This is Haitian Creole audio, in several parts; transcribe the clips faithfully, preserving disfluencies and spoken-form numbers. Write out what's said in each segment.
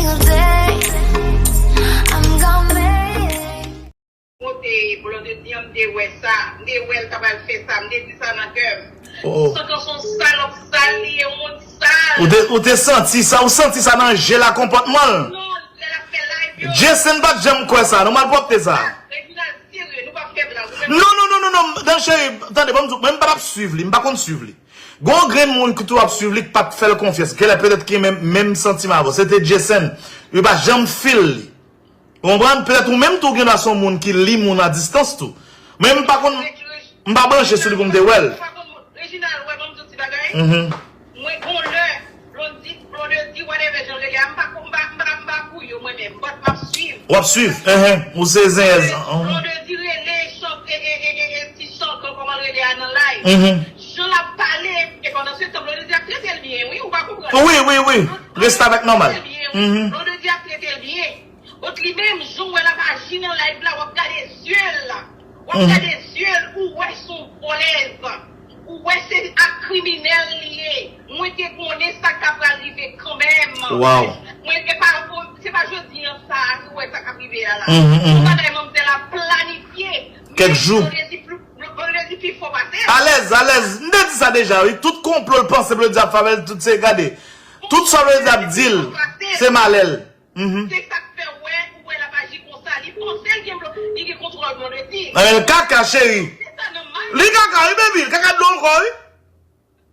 Today, I'm gonna make monte Blondedy an, m te wè sa, m te wè l ta pral fè sa, m te di sa nan kè m. Oh. Sankan se yon salòp sal li ye, yon moun sal. Ou te, ou te santi sa, ou santi sa nan je l ak konpòtman l. Non, lè l ap fè live yo. Jason pa t janm kwè sa, nan malpwòpte sa. Reginald, serye, nou p ap fè blag, ou menm. Non, non, non, non, non, non, cheri, tande, ban m di w, mwen m pa t ap swiv li, m pa konn swiv li. Gon grenn moun ki tou ap swiv li k pa t fè l konfyans. Genlè petèt ki menm, menm santiman avè w. Se te Jason. Li pa janm feel li. Ou konprann? Petèt ou menm tou gen dwa se yon moun ki li moun a distans tou. Men m pa konn, m pa branche sou li pou m te wè l. Reginald, wè, ban m di yon ti bagay. Mhm. Mwen gon lè, Blondedy, Blondedy, whatever jan l rele a, m pa, m pa, m pa, m pa pou yo mwen menm, but m ap swiv. W ap swiv, enhen. Ou se zenyèz. Enhen. Blondedy rele chante, e, e, e, e, e, ti Sankan, kòman l rele a nan live. Mhm. Jan l ap pale, e pandan se tan, Blondedy ap trete l byen, wi, ou pa konprann. Wi, wi, wi. Restavèk nòmal. Blondedy ap trete l byen, wi. Mhm. Blondedy ap trete l byen. But li menm, jan w wè l ap aji nan live la, w ap gade zye l la. W ap gade zye l, ou wè se yon vòlèz. Ou wè se ak kriminèl li ye. Mwen te konnen sa k ta pral rive kanmenm. Wow. Mwen te pa, se pa jodi an sa a, ou wè sa k ap rive a la. Mhm, mhm. Yon bagay manmzèl ap planifye. Kèk jou. Blondedy pi, Blondedy pi fò pase l. Alèz, alèz. M te di sa deja, wi. Tout konplo l panse Blondedy ap fè avè l, tout se gade. Tout sa Blondedy ap di l, se malè l. Mhm. Se sa k fè w wè, ou wè l ap aji konsa. Li panse l gen blo-, li gen kontwòl Blondedy. Anben, l kaka, cheri. Se sa nòmal. Li kaka, wi, baby. L kaka dlo ankò, wi.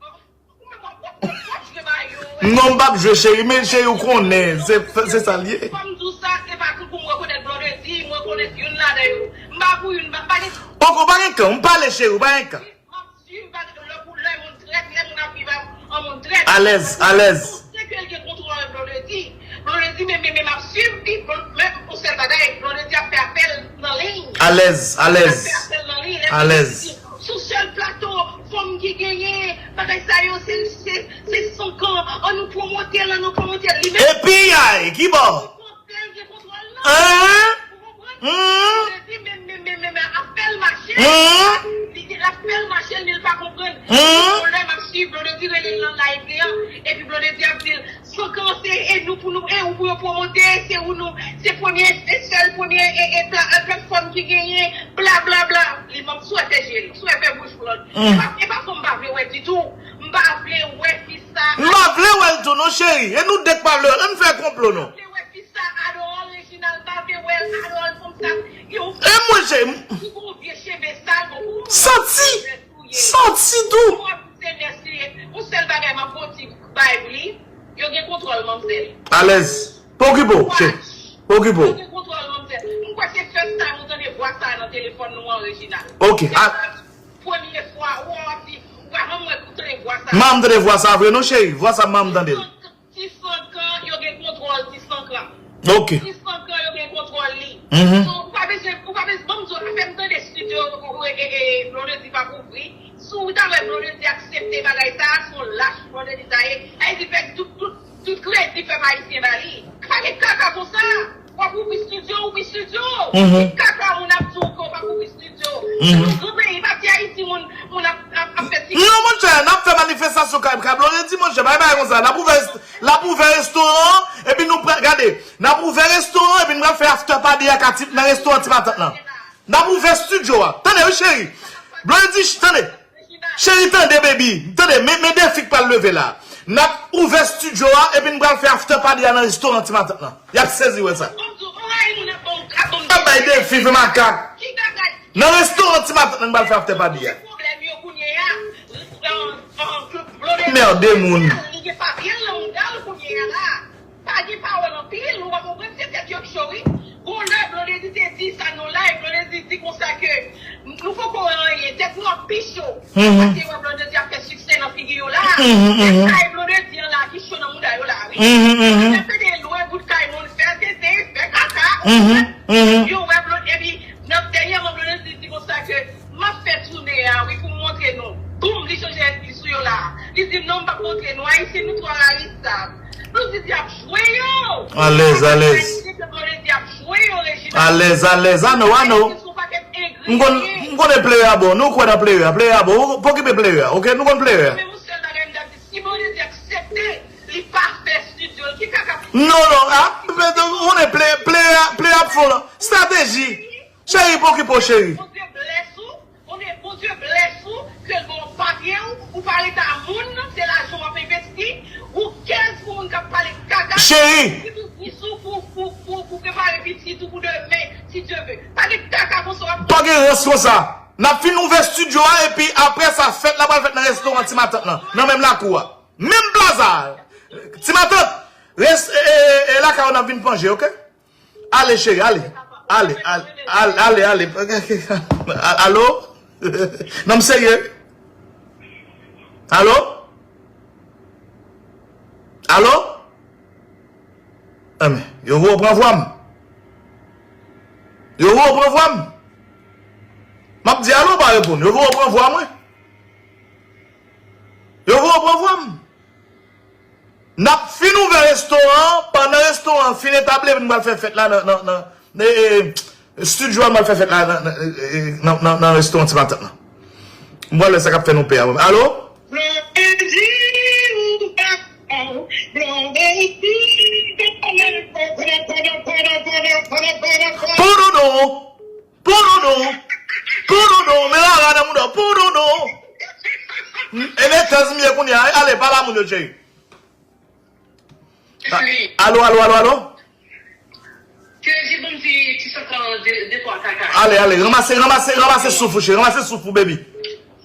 Ou menm w ap, w ap, w ap jwe ba yo, wi. Non, m p ap jwe, cheri, men cheri, ou konnen. Se, se sa l ye. Fò m di w sa, se pa tout pou m rekonèt Blondedy, m rekonèt youn ladan yo. M pa pou youn, m pa, m pa gen. Poko, pa gen kan, m pale, cheri, ou pa gen kan. M ap swiv, pa gen lè pou lè moun trèt, lè moun ap viv ak an moun trèt. Alèz, alèz. Paske l gen kontwòl Blondedy. Blondedy menm, menm, menm ap swiv li, men yon sèl bagay, Blondedy ap fè apèl nan liy. Alèz, alèz. Ap fè apèl nan liy, lè Blondedy di, sou sèl plato, fanm ki genyen, bagay sa yo, se, se, se Sankan, an nou pwomote l, an nou pwomote l. Li menm. Epi, ay, ki bò? Li panse l gen kontwòl nan. Hein? Ou konprann? Hmm? Blondedy menm, menm, menm, menm, ap fè l mache. Hmm? Li, l ap fè l mache, men l pa konprann. Hmm? Yon lè m ap swiv Blondedy rele l nan live li an, epi Blondedy ap di l, Sankan se e nou pou nou, e ou pou yo pwomote, se ou nou, se premye, se sèl premye e, e pla-, e platfòm ki genyen, bla, bla, bla. Li, m ap swete je l, swete bouch Blondedy. Hmm. E pa, e pa fò m pa vle wè ditou. M pa vle wè fi sa. M pa vle wè l tou non, cheri. E nou de k pa vle wè l. Ann fè konplo non. M pa vle wè fi sa at all, Reginald, m pa vle wè l at all, fanm sa. Yo. E mwen, cheri. Li gon vye cheve sal, bon, pou mwen. Santi. Santi tou. Pou mwen, se nèg li ye. Yon sèl bagay m ap ba w ti vibe li. Yo gen kontwòl manmzèl. Alèz. Pa okipe w, cheri. Pa okipe w. Yo gen kontwòl manmzèl. M kwè se first time ou tande vwa sa a nan telefòn nou an, Reginald. Ok. Se pa premye fwa, ou wè w ap di, ou pa janm wè, ou tande vwa sa a. M pa janm tande vwa sa a vre non, cheri. Vwa sa a m pa janm tande l. Ti Sankan, yo gen kontwòl Ti Sankan. Ok. Ti Sankan, yo gen kontwòl li. Mhm. So, ou pa bezwen, ou pa bezwen, ban m di w, afè m tande estidyo, e, e, e, Blondedy p ap ouvri. Si w ta wè Blondedy aksepte bagay sa a, se yon lach Blondedy sa ye. Sa vle di pèdi tout, tout, tout kredi pèp ayisyen ba li. Pa gen kaka konsa. W ap ouvri estidyo, ouvri estidyo. Mhm. Ki kaka moun ap di w ke w pa ouvri estidyo? Mhm. Se yon gran peyi, pa ti Ayiti moun, moun ap, ap, ap fè ti. Non, monchè, n ap fè manifestasyon kay, kay Blondedy, monchè, pa gen bagay konsa. N ap ouvè, n ap ouvè restoran, epi nou pral, gade, n ap ouvè restoran, epi n pral fè after party a Kati, nan restoran Ti Matant lan. N ap ouvè estidyo a. Tande, wi, cheri. Blondedy, tande. Cheri, tande, baby. Tande, men, men defi k pral leve la. N ap ouvè estidyo a, epi n pral fè after party a nan restoran Ti Matant lan. Y ap sezi wè sa. Ap bay defi, fè makak. Nan restoran Ti Matant lan, n pral fè after party a. Merde moun. Pa gen pawòl anpil, ou pa konprann, se tèt yo k cho, wi. Gon lè, Blondedy te di sa nan live, Blondedy di konsa ke nou poko wè anyen, tèt nou ap pi cho. Mhm. Paske wè Blondedy ap fè siksè nan figi yo la. Mhm, mhm. E kay Blondedy an la ki cho nan mouda yo la, wi. Mhm, mhm. Yo te pede lwen bout kay moun, fè tete, fè kaka. Mhm, mhm. Yo wè Blondedy, epi nan dènyèman Blondedy di konsa ke m ap fè toune a, wi, pou m montre nou. Boum, li chanje espri sou yo la. Li di, "Non, m p ap montre nou. Ayisyen, nou twò rayisab." Blondedy ap jwe yo. Alèz, alèz. Ayisyen, Blondedy ap jwe yo, Reginald. Alèz, alèz. I know, I know. Ayisyen se yon pakèt engri yo ye. M konn, m konnen player a bon. Nou kwè nan player a. Player a bon. Ou pa okipe player a, ok? Nou konn player a. Men yon sèl bagay m t ap di, si Blondedy aksepte, li pa fè estidyo l, ki kaka. Non, non, ah, Ou konnen play, play, play ap fè w lan. Strateji. Cheri, pa okipe w, cheri. Bondye bless ou, konnen Bondye bless ou, ke l ba w papye w, ou pa ret a moun, se lajan w ap envesti, ou kèz pou moun k ap pale kaka, cheri, pou biznis ou, pou, pou, pou, pou prepare pitit ou pou demen, si Dye ve. Pa gen kaka konsa w ap. Pa gen rans konsa. N ap fin ouvè estidyo a, epi apre sa, fèt la pral fèt nan restoran ti matant lan, nan menm lakou a. Menm plaza a. Ti matant, res, e, e, e, e lakay ou n ap vin panje, oke? Ale, cheri, ale. Ale, ale, ale, ale, ale. Alo? Non, m serye. Alo? Alo? Enben, yo voye w pran vwa m. Yo voye w pran vwa m. M ap di alo, w pa reponn. Yo voye w pran vwa mwen. Yo voye w pran vwa m. N ap fin ouvè restoran an, pandan restoran an fin etable, nou pral fè fèt la nan, nan, nan, e, e, estidyo a, nou pral fè fèt la nan, nan, e, e, nan, nan, nan restoran ti matant lan. M pral wè sa k ap fè nou pè a. Alo? Blondedy, ou pa bon. Blondedy, Poudoudou! Poudoudou! Poudoudou! Men rara nan mouda w! Poudoudou! E le tèz m ye kounye a. Ale, pale a moun yo, cheri. A-, alo, alo, alo, alo? Kredi, ban m ti, ti sankan de, de twa kaka. Ale, ale, ranmase, ranmase, ranmase souf ou, cheri, ranmase souf ou, baby.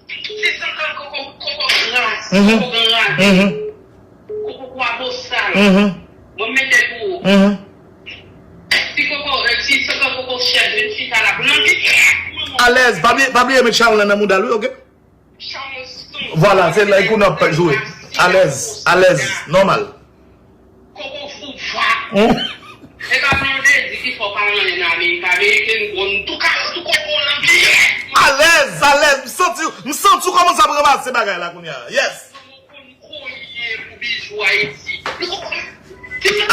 Ti sankan koko, koko gras, mhm, koko gran raje, mhm, koko kwa bosal. Mhm. Ban m mete pou ou. Mhm. Ti koko, eh, ti sankan koko chèz, vin chita la pou nan ti. Alèz, pa bliye, pa bliye met chawony lan nan mouda l, wi, oke? Vwala, se la kounye a w ap jwe. Alèz, alèz, nòmal. Koko foufa. Hmm? E pa Blondedy ki fè w pa anyen nan Amerik. Ameriken bon, tou ka, tou koko nan pye. Alèz, alèz. M santi, m santi w kòmanse ap ranmase bagay la kounye a. Yes. Konn konyen pou bijou Ayiti.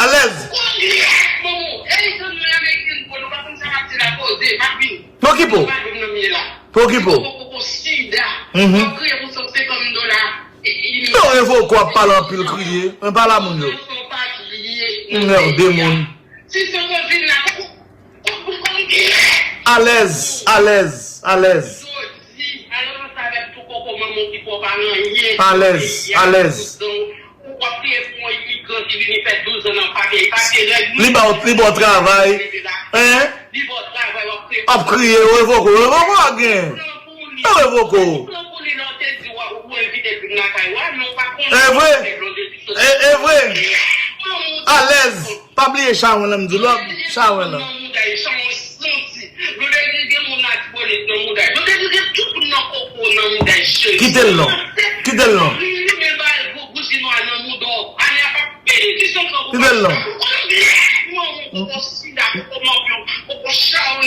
Alèz. Konn konyen, manman. Ey, tann mwen Ameriken bon, nou pa konn sa m ap di la, poze, m ap vini. Pokipo. Nou pa jwenn nan mye la. Pokipo. Koko, koko sida. Mhm. W ap kriye pou san senkant dola. Non, revoke w ap pale anpil, kriye. Men pale a moun yo. Merde, moun. Alèz, alèz, alèz. Alèz, alèz. Li ba w, li ba w travay. Hein? Ap kriye, yo revoke w. Revoke w a gen. Yo revoke w. E vre. E, e vre. Alèz. Pa bliye chawony lan, m di w, lòt chawony lan. Kite l non. Kite l non. Kite l non.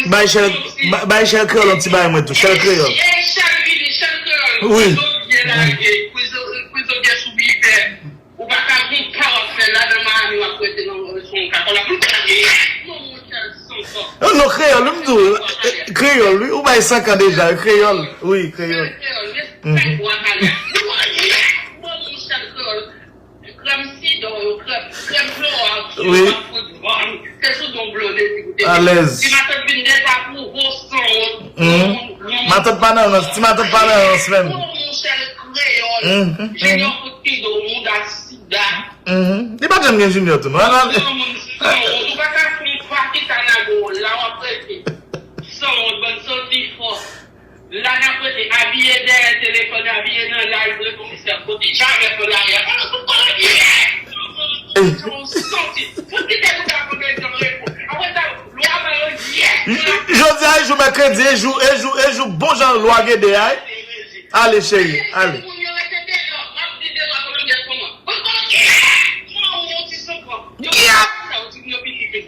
Bay Chèl, bay, bay Chèl Kreyòl yon ti bagay mwen tou. Chèl Kreyòl. Wi. Ou pa ka gon pa w ap fè la nan Miami, w ap rete nan, sou yon kakòl la. Pou l pa gen, non, mon chèl, sankan. Non, non, kreyòl, wi, m di w, eh, kreyòl, wi, ou bay sankan deja, wi, kreyòl, wi, kreyòl. Kreyòl, respè pou Akana. Nou pa gen, non, mon chèl, kreyòl. Krèm sida w yo, krèm, krèm flora w yo, wi, w ap fout vann. Se sou don Blondedy ou te. Alèz. Ti matant vin deja pou vo sanwont. Mhm. Matant pa nan rans, ti matant pa nan rans menm. Mon chèl, kreyòl. Mhm, mhm. Junior fout pido, mouda sida. Mhm. Li pa t janm gen Junior tou, non? Al, al. Yon moun sanwont, ou pa ka fè yon pakèt anago la, w ap rete. Sanwont, bann santi fò. La n ap rete abiye dèyè telefòn, abiye nan live, reponn misye ap pote jamè fè lari a. Ala fout kolonye! Santi. Fout kite nou ta konn reponn. Apre sa, lwa ba yo yè. Jodi a, e jou mèkredi, e jou, e jou, e jou bon jan lwa gede a, wi. Ale, cheri, ale.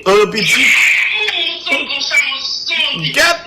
Oh, yo piti. Gèt.